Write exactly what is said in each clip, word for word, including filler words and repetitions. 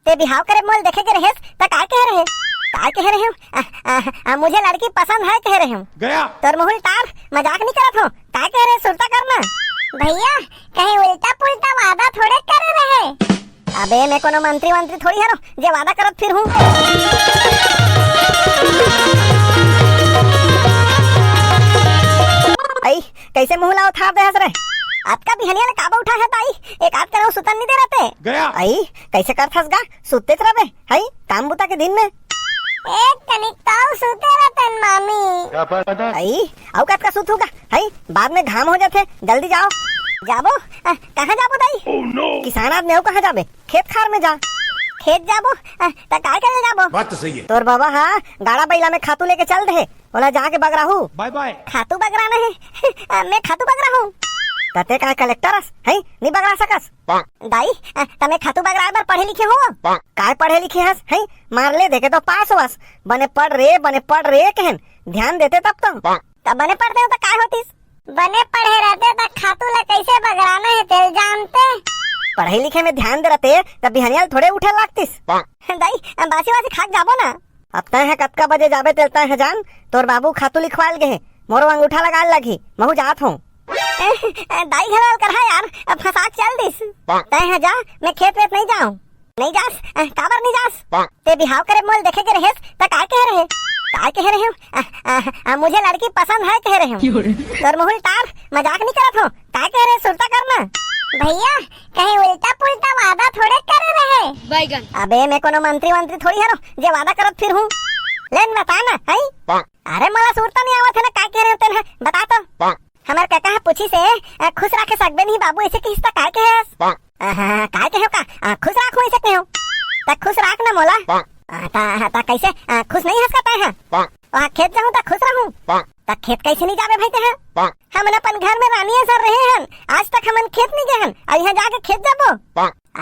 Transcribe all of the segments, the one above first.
ते बिहाव करे मोल देखे के रहेस, त काय कहे रहे? काय कहे रहे हूँ? आ, आ, आ, मुझे लड़की पसंद है कहे रहे हूँ। गया। तोर मुहुल टार, मजाक नहीं करत हो। काय कहे रहे, सुरता करना। भैया, कहीं उल्टा पुल्टा वादा थोड़े करे रहे। अबे, मैं कोनो मंत्री वंत्री थोड़ी हरो, जे वादा करत फिर हूँ। आई, कैसे मुंह ला उठा दे हस रे? अतका बिहनिया ले काबा उठा है ताई, एक आध करहूँ सुतन नहीं दे रहते। गया। आई, कैसे करथस गा? सुतेच रबे, हई, काम बुता के दिन में। एक कनिक ताऊ सुते रतन मामी। आई, अउ कतका सुत होगा, हई, बाद में घाम हो जाथे, जल्दी जाओ। जाबो? अ, कहाँ जाबो दाई? किसान आदमी अउ कहाँ जाबे? खेत खार में जा। खेत जाबो? अ, त काय करे जाबो? बात तो सही है। तोर बाबा हा गाड़ा बैला में खातू लेके चल दे, ओला जाके बगराहू। बाय बाय। खातू बगराना है? अ, मैं खातू बगराहूँ? तते काय कलेक्टर अस, हई, नी बगरा सकस? दाई, अ, तमे खातू बगराए बर पढ़े लिखे हो? काय पढ़े लिखे हस? हैं? मार ले देखे तो पास होवस। बने पढ़ रे, बने पढ़ रे कहन। ध्यान देते तब तो। त बने पढ़ते हो त काय होतिस? बने पढ़े रहते त खातू ला कैसे बगराना है तेल जानते। पढ़े लिखे में ध्यान दे रहते त बिहनिया ल थोड़े उठे लागतिस। दाई, अ, बासी वासी खाक जाबो ना। अब तय है कतका बजे जाबे तेल तय है जान, तोर बाबू खातू लिखवाल गे हे, मोरो अंगूठा लगाल लगही, महू जात हूँ। दाई घला करहा यार, अब फंसा के चल दिस। तय है जा, मैं खेत वेत नहीं जाऊँ। नहीं जास? अ, काबर नहीं जास? ते बिहाव करे मोल देखे के रहेस, त काय कहे रहे? काय कहे रहे हूँ? अ, अ, अ, मुझे लड़की पसंद है कहे रहे हूँ। तोर मुहुल टार, मजाक नहीं करत हो। काय कहे रहे, सुरता करना। भैया, कहीं उल्टा पुल्टा वादा थोड़े करे रहे। बैगन। अबे, मैं कोनो मंत्री वंत्री थोड़ी हरो, जे वादा करत फिर हूँ। लेन बता ना, हई? अरे, मोला सुरता नहीं आवत है ना, काय कहे रहे हो तेन ह? बता तो। हमर कका ह पूछिस हे, "अ, खुश राखे सकबे नहीं बाबू, ऐसे किहिस त काय कहेस?" अ, हाँ, हाँ, काय कहेव का? अ, खुश राखहूँ ऐसे कहेव। त खुश राख ना मोला। अ, त, त कैसे? अ, खुश नहीं हस का तैं ह? वहाँ खेत जाहूँ त खुश रहूँ। त खेत कैसे नहीं जाबे भाई तैं ह? हमन अपन घर में रानी असन रहे हन, आज तक हमन खेत नहीं गए हन, अब यहाँ जाके खेत जाबो?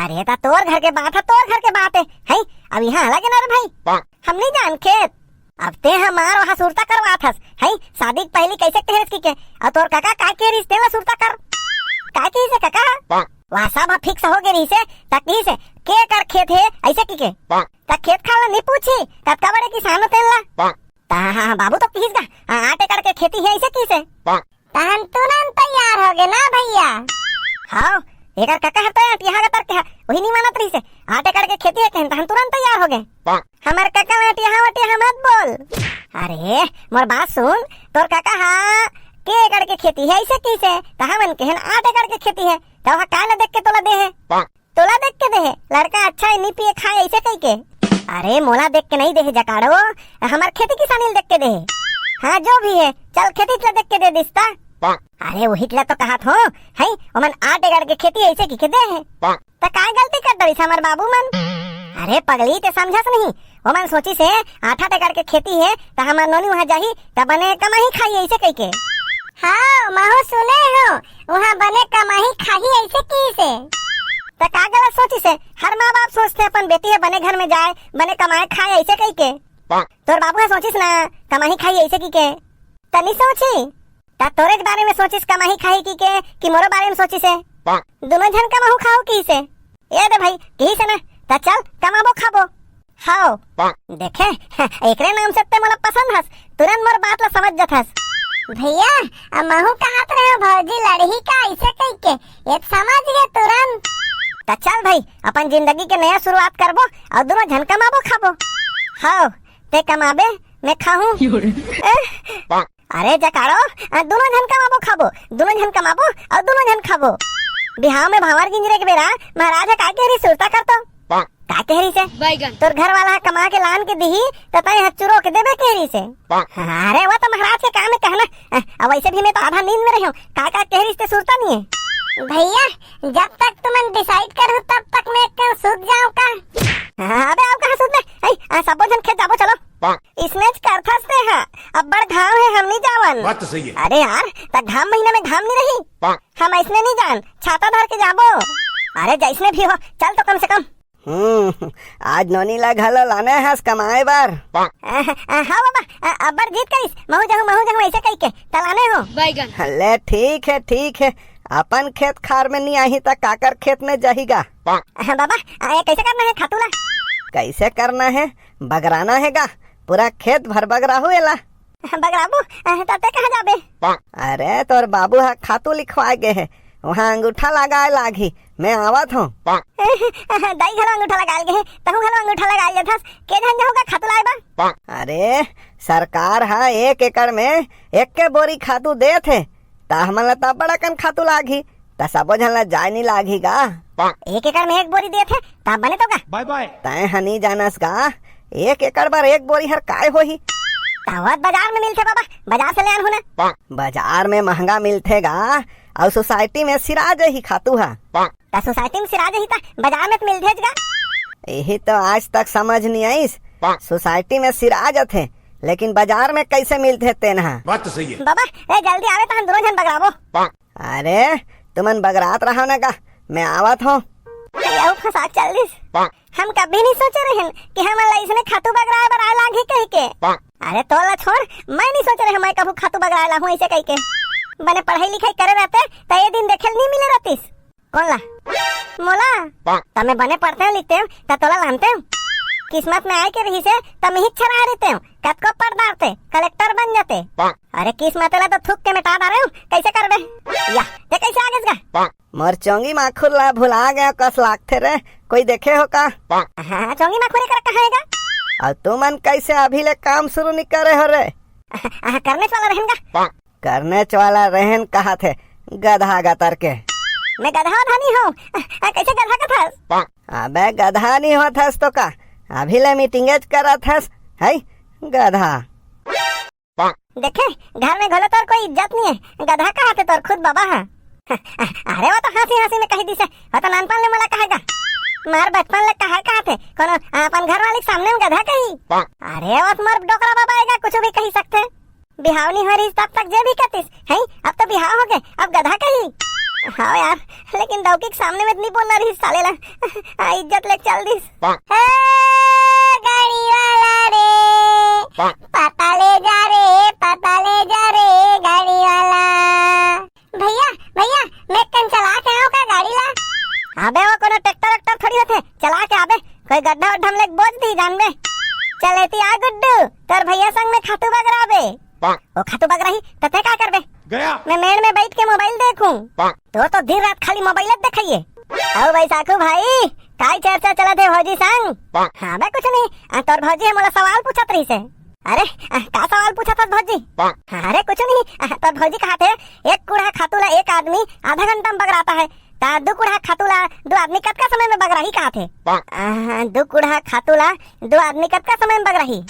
अरे त तोर घर के बात है, तोर घर के बात है, हैं? अब यहाँ अलग है ना रे भाई। हम नहीं जान खेत। अब तैं ह मार वहाँ सुरता करवात हस, हैं? शादी के पहली कैसे कहे रहिस कि के? अउ तोर कका काय कहे रहिस तेला सुरता कर? काय कहिस हे कका? वहाँ सब ह फिक्स हो गए रहिस हे, त कहिस हे, "के कर खेत हे?" ऐसे कि के। त खेत खार ला नहीं पूछी, कतका बड़े किसान हो तेन ला? त हाँ, हाँ, हाँ, बाबू तो कहिस गा, हाँ, आठ एकड़ के खेती है, ऐसे कहिस हे। त हम तुरंत तैयार हो गए ना भैया। हाँ, एकर कका हर तो अटियाहा का तरके है, वही नहीं मानत रहिस हे। आठ एकड़ के खेती है कहन त हम तुरंत तैयार हो गए। हमर कका ला अटियाहा वटियाहा मत बोल। अरे, मोर बात सुन, तोर कका हा के एकड़ के खेती है, ऐसे कहिस हे, त हमन कहन आठ एकड़ के खेती है, त वहाँ काय ला देख के तोला दे हे? तोला देख के दे हे, लड़का अच्छा है, नी पिए खाए ऐसे कहि के। अरे मोला देख के नहीं दे हे जकाड़ो, हमर खेती किसानी ल देख के दे हे। हाँ जो भी है, चल खेती ला देख के दे दिस ता। अरे वही ला तो कहत हो, है ओमन आठ एकड़ के खेती ऐसे कहि के दे हे। त काय गलती कर डरिस हमर बाबू मन? अरे पगली ते समझस नहीं, ओमन सोचिस हे आठ आठ एकड़ के खेती है त हमर नोनी वहाँ जाही त बने कमाही खाही ऐसे कहि के। हाँ महू सुने हो, वहाँ बने कमाही खाही ऐसे कहिस हे। त का गलत सोचिस हे? हर माँ बाप सोचथे अपन बेटी ह बने घर में जाए, बने कमाए खाए ऐसे कहि के। तोर बाबू ह सोचिस ना कमाही खाही ऐसे कहि के। त नहीं सोची? त तोरे के बारे में सोचिस कमाही खाही कहि के कि मोरो बारे में सोचिस हे? दोनों झन कमाहू खाहू कहिस हे। ए दे भाई, कहिस हे ना, त चल कमाबो खाबो। हव। देखे, एकरे नाम से ते मोला पसंद हस, तुरंत मोर बात ला समझ जथस। भैया, अब महू कहत रहे हो भौजी लड़ही का ऐसे कहि के, ये समझ गए तुरंत। त चल भाई, अपन जिंदगी के नया शुरुआत करबो अउ दोनों झन कमाबो खाबो। हव, ते कमाबे, मैं खाहूँ। अरे जकाड़ो, अ, दुनो झन कमाबो खाबो, दुनो झन कमाबो अउ दुनो झन खाबो। बिहाव में भांवर गिंजरे के बेरा महाराज ह काय कहे रहिस सुरता कर तो? काय कहे रहिस हे? बैगन। तोर घर वाला ह कमा के लान के दिही, त तैं ह चुरो के देबे कहे रहिस हे। अरे वो तो महाराज के काम है कहना। अ, अब वैसे भी मैं तो आधा नींद में रही हूँ, का का कहे रहिस ते सुरता नहीं है। भैया, जब तक तुमन डिसाइड करो तब तक मैं क्यों सूत जाऊं का? हाँ, अबे आओ कहाँ सूत ले? ऐ, आ, सबो झन खेत जाबो चलो। इसने च करथस ते हा, अब्बड़ घाम हे, हम नहीं जावन। बात तो सही है। अरे यार, त घाम महीना में घाम नहीं रही। हम ऐसने नहीं जान, छाता धर के जाबो। अरे जैसने भी हो, चल तो कम से कम। हम्म, आज नोनी ला घलो लाने हस कमाए बर। आ, आ, हाँ बाबा, आ, अब्बड़ जिद करिस, महू जाहूँ, महू जाहूँ, ऐसे कहि के, त लाने हो। ले ठीक है, ठीक है, अपन खेत खार में नी आही त काकर खेत में जाही गा? हाँ बाबा, आ, ये कैसे करना है खातू ला? कैसे करना है? बगराना है गा, पूरा खेत भर बगराहू एला। बगराबू, आ, त ते कहाँ जाबे? अरे तोर बाबू ह खातू लिखवाए गे हे, वहाँ अंगूठा लगाए लागही, मैं आवत हूँ। दाई घलो अंगूठा लगाए गे हे, तहू घलो अंगूठा लगाए जाथस, के झन जाहू गा खातू लाए बर? अरे सरकार ह एक एकड़ में एक के बोरी खातू देत हे, त हमन ला त बड़ा कन खातू लागही, त सबो झन ला जाए नी लागही गा? एक एकड़ में एक बोरी देत हे, त बने तो गा? बाय बाय। तैं ह नी जानस गा, एक एकड़ बर एक बोरी हर काय होही? त वो बाजार में मिलथे बाबा, बाजार से ले आन हूँ ना। बाजार में महंगा मिलथे गा, अउ सोसाइटी में सिरा जही खातू ह। त सोसाइटी में सिरा जही त बाजार में त मिलथेच गा। यही तो आज तक समझ नी आइस, सोसाइटी में सिरा जथे, लेकिन बाजार में कैसे मिलथे तेन ह? बात तो सही है। बाबा, ए जल्दी आवे तहन दुनो झन बगराबो। अरे तुमन बगरात रहो ना गा, मैं आवत हूँ। अउ फंसा चल दिस। हम कभी नहीं सोचे रहन कि हमन ला इसने खातू बगराए बर आए लागही कह के। अरे तोला छोड़, मैं नहीं सोचे रहे मैं कभू खातू बगराए ला हूँ ऐसे कह के। बने पढ़ाई लिखाई करे रहते त ये दिन देखे नहीं मिले रहतीस। कौन ला? मोला। त मैं बने पढ़ते लिखते त तोला लानते। किस्मत में आए के रही से त मिहिक छरा रहते, कतको पढ़ डारते, कलेक्टर बन जाते। अरे किस्मत ला तो थूक के मिटा डारे हूँ, कैसे करबे? या, ते कैसे आ गेस गा? मोर चोंगी माखुर ला भुला गया कस लागथे रे, कोई देखे हो का? हाँ, चोंगी माखुर एकरा कहाँ हे गा? अउ तुमन कैसे अभी ले काम शुरू नहीं करे हो रे? आहा, करने वाला रहन गा। करने वाला रहन कहा थे, गधा गतर के। मैं गधा वधा नहीं हूँ, कैसे गधा कथस? अबे गधा नहीं होत हस तो का, अभी ले मीटिंगेच करत हस, है गधा। देखे, घर में घलो तोर कोई इज्जत नहीं है, गधा कहा थे तोर खुद बाबा हा। अरे वो तो हंसी हंसी में कही दिसे, वो तो नानपन ले मोला कहेगा। मार बचपन ले कहे कहा थे, कोनो अपन घर वाली के सामने में गधा कही। अरे वो तुम्हार डोकरा बाबा आएगा, कुछ भी कही सकते। बिहाव नहीं हो रही तब तक जे भी कहतीस, है अब तो बिहाव हो गए, अब गधा कही। हाँ यार, लेकिन डौकी के सामने में नहीं बोलना रही साले ला। आ, इज्जत ले चल दिस। ए, गाड़ी वाला रे, पता ले जा रे, पता ले जा रे, गाड़ी वाला। भैया, भैया, मैं कन चला के आऊं का गाड़ी ला? अबे वो कोनो ट्रैक्टर वैक्टर थोड़ी होथे, चला के आबे, कोई गड्ढा वड्ढा में लेके बोझ दी जानबे। चल एती आ गुड्डू, तोर भैया संग में खातू बगराबे। वो खातू बगराही, त ते का करबे? गया। मैं मेड़ में बैठ के मोबाइल देखूं। तोर तो दिन रात खाली मोबाइल देखइए। अउ बैसाखू भाई, काय चर्चा चलत हे भौजी संग? हाँ बे, कुछ नहीं। आ, तोर भौजी हे मोला सवाल पूछत रहिस हे। अरे, आ, का सवाल पूछत हस भौजी? अरे, कुछ नहीं। आ, तोर भौजी कहा थे, एक कुड़ा खातू ला एक आदमी आधा घंटा में बगराता है, ता दू कुड़ा खातू ला दू आदमी कतका समय में बगराही कहा थे? आ, दू कुड़ा खातू ला दू आदमी कतका समय में बगराही?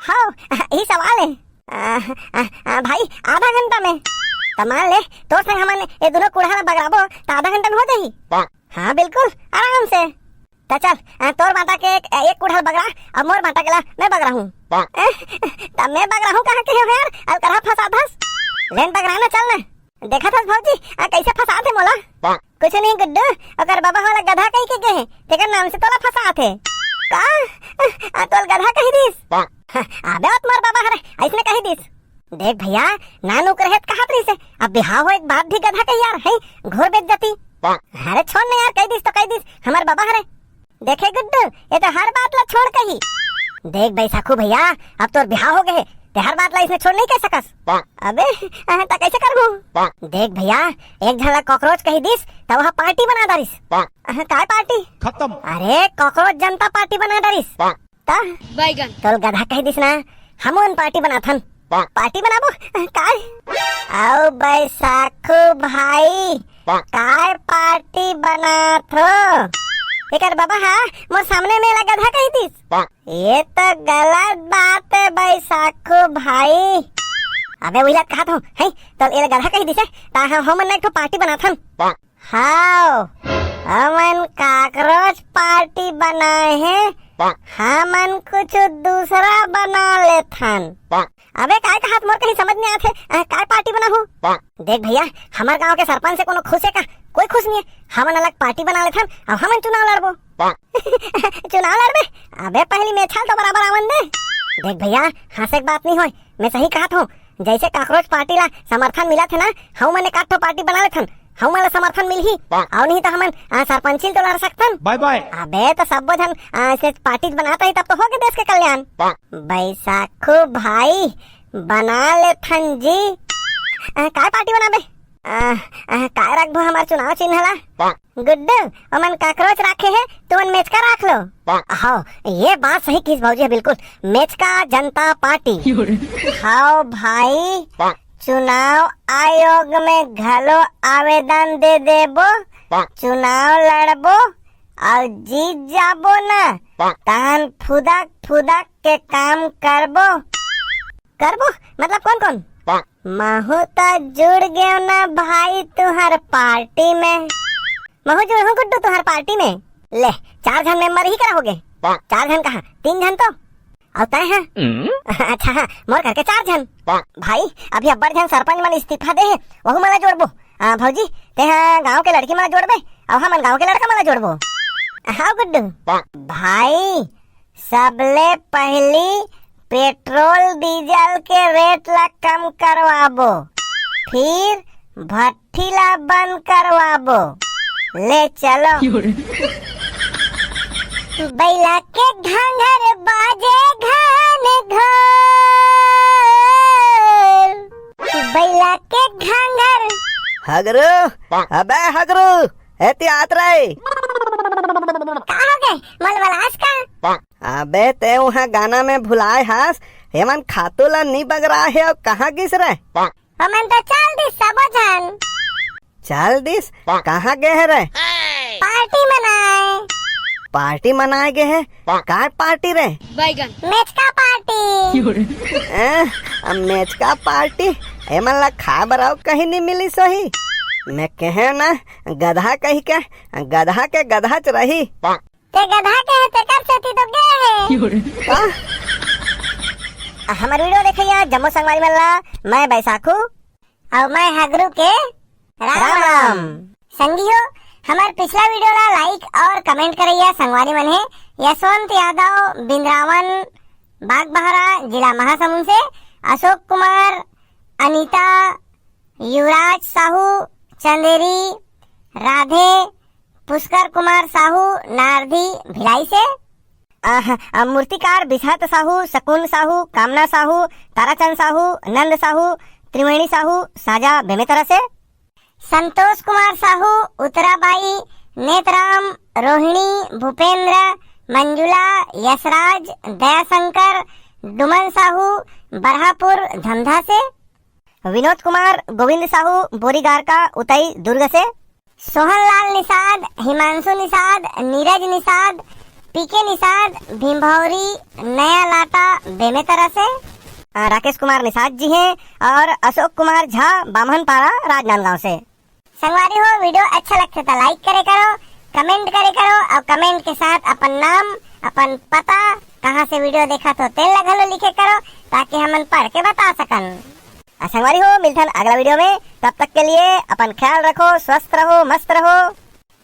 हाँ, यही सवाल है। आ, आ, आ, भाई, आधा घंटा में। त मान ले, तोर संग हमन ये दोनों कुड़ा ला बगराबो, त आधा घंटा में हो जाही। हाँ, बिल्कुल, आराम से। त चल, आ, तोर बांटा के एक, एक कुड़ा बगरा, अब मोर बांटा के ला मैं बगराहूँ। ए, त मैं बगराहूँ कहाँ के हो यार? अलकरहा फंसाथस। लेन बगरा ना, चल ना। देखत हस भौजी, आ, कैसे फंसाथे मोला? कुछ नहीं गुड्डू, ओकर बाबा वाला गधा कही के गे हे, तेकर नाम से तोला फंसाथे। का? आ, तोल गधा कही दिस? हाँ, अबे ओ तुम्हार बाबा हरे, ऐसने कही दिस। देख भैया, नानुक रहे त कहत रहिस हे, अब बिहाव हो एक बात भी गधा कही यार, है घोर बेइज्जती। अरे छोड़ ना यार, कही दिस तो कही दिस, हमार बाबा हरे। देखे गुड्डू, ये तो हर बात ला छोड़ कही। देख बैसाखू भैया, अब तोर बिहाव हो गए, ते हर बात ला इसने छोड़ नहीं कह सकस। अबे, अह, त कैसे करबो? देख भैया, एक झन ला कॉकरोच कही दिस, त वह पार्टी बना डारिस। अह, काय पार्टी? खत्म। अरे, कॉकरोच जनता पार्टी बना डारिस। त? बैगन। तोल गधा कही दिस ना, हमन पार्टी बनाथन। पार्टी बनाबो? अह, काय? आओ बैसाखू भाई, काय पार्टी बनात हो? एकर बाबा हा मोर सामने में एला गधा कही दिस। ये तो गलत बात है बैसाखू भाई। अबे उही ला कहत हूँ, हैं? तो एला गधा कही दिस, ता हम, हमन एक ठो पार्टी बनाथन। हाव, हमन काकरोच पार्टी बनाए हैं, हमन कुछ दूसरा बना लेथन। अबे काय कहत मोर कहीं समझ नहीं आथे, अ, काय पार्टी बनाहू? देख भैया, हमर गांव के सरपंच से कोनो खुश है का? कोई खुश नहीं है। हमन अलग पार्टी बना लेथन, अब हमन चुनाव लड़बो। चुनाव लड़बे? अबे पहली मेछाल तो बराबर आवन दे। देख भैया, हंसे के बात नहीं होय, मैं सही कहत हूँ। जैसे काकरोच पार्टी ला समर्थन मिलत है ना, हमन एक आध ठो पार्टी बना लेथन, हमन ला समर्थन मिलही, अउ नहीं तो हमन, आ, सरपंची ल तो लड़ सकथन। बाय बाय। अबे तो सब्बो झन, आ, ऐसे पार्टी बनात रही तब तो होगे देश के कल्याण। बैसाखू भाई, बना लेथन जी। आ, काय पार्टी बनाबे? आ, आ, काय रखबो हमर चुनाव चिन्ह ला? गुड्डू, ओमन काकरोच राखे हे, तुमन मेचका राख लो। हव, ये बात सही किस भौजी है बिल्कुल, मेचका जनता पार्टी। हव भाई, चुनाव आयोग में घलो आवेदन दे देबो, चुनाव लड़बो अउ जीत जाबो ना, तहन फुदक फुदक के काम करबो। करबो? मतलब कौन कौन? महू तो जुड़ गयो ना भाई तुहर पार्टी में। महू जुड़ हूँ गुड्डू तुहर पार्टी में। ले, चार झन मेंबर ही करा होगे। चार झन कहा, तीन झन तो। अउ तय है? अच्छा हाँ, मोर करके चार झन। भाई, अभी अब्बड़ झन सरपंच मन इस्तीफा दे हे, वहू मन ला जोड़बो। आ, भौजी, ते हा गांव के लड़की मन ला जोड़बे, अउ हमन गांव के लड़का मन ला जोड़बो। हाँ गुड्डू। भाई, सबले पहली पेट्रोल डीजल के रेट ला कम करवाबो, फिर भट्टी ला बंद करवाबो। ले चलो। बैला के घांघर बाजे घन घोर, बैला के घांघर। हगरू, अबे हगरू, एती आत रे। का हो गे? मलमलास का? अबे ते उहाँ गाना में भुलाए हस, एमन खातू ला नी बगरा हे अउ कहाँ गिस रे? ओमन तो चल दिस सबो झन। चल दिस? कहाँ गे हे रे? पार्टी मनाए। पार्टी मनाए गे हे? काय पार्टी रे? बैगन। मेचका पार्टी। ए, अब मेचका पार्टी? एमन ला खाए बर अउ कहीं नी मिलिस होही? मैं कहे ना, गधा कही के, गधा के गधाच रही। ते गधा के हे, तेकर सेती तो गे हे। का? हमर वीडियो देखइया जम्मो संगवारी मन ला मैं बैसाखू अउ मैं हगरू के राम राम। संगी हो, हमर पिछला वीडियो ला like अउ comment करइया संगवारी मन हे यशवंत यादव, बिंद्रावन, बागबहरा, जिला महासमुंद से, अशोक कुमार, अनीता, युवराज साहू, चंदेरी, राधे, पुष्कर कुमार साहू, नारदी, भिलाई से। आह, आ, मूर्तिकार बिसात साहू, शकुन साहू, कामना साहू, ताराचंद साहू, नंद साहू, त्रिवेणी साहू, साजा बेमेतरा से। संतोष कुमार साहू, उत्तराबाई, नेतराम, रोहिणी, भूपेंद्र, मंजुला, यशराज, दयाशंकर, डुमन साहू, बरहापुर, धमधा से। विनोद कुमार, गोविंद साहू, बोरीगारका, उतई, दुर्ग से। सोहन लाल निषाद, हिमांशु निषाद, नीरज निषाद, पीके निषाद, भीमभौरी, नया लाटा, बेमेतरा से। आ, राकेश कुमार निषाद जी हे अउ अशोक कुमार झा, बाम्हनपारा, राजनांदगांव से। संगवारी हो, वीडियो अच्छा लगथे त like करे करो, comment करे करो अउ comment के साथ अपन नाम, अपन पता, कहाँ से वीडियो देखत हो, तेन ला घलो लिखे करो, ताकि हमन पढ़ के बता सकन। आ संगवारी हो, मिलथन अगला वीडियो में, तब तक के लिए अपन ख्याल रखो, स्वस्थ रहो, मस्त रहो।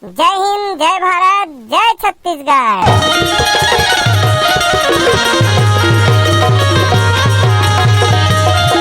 जय हिंद, जय भारत, जय छत्तीसगढ़।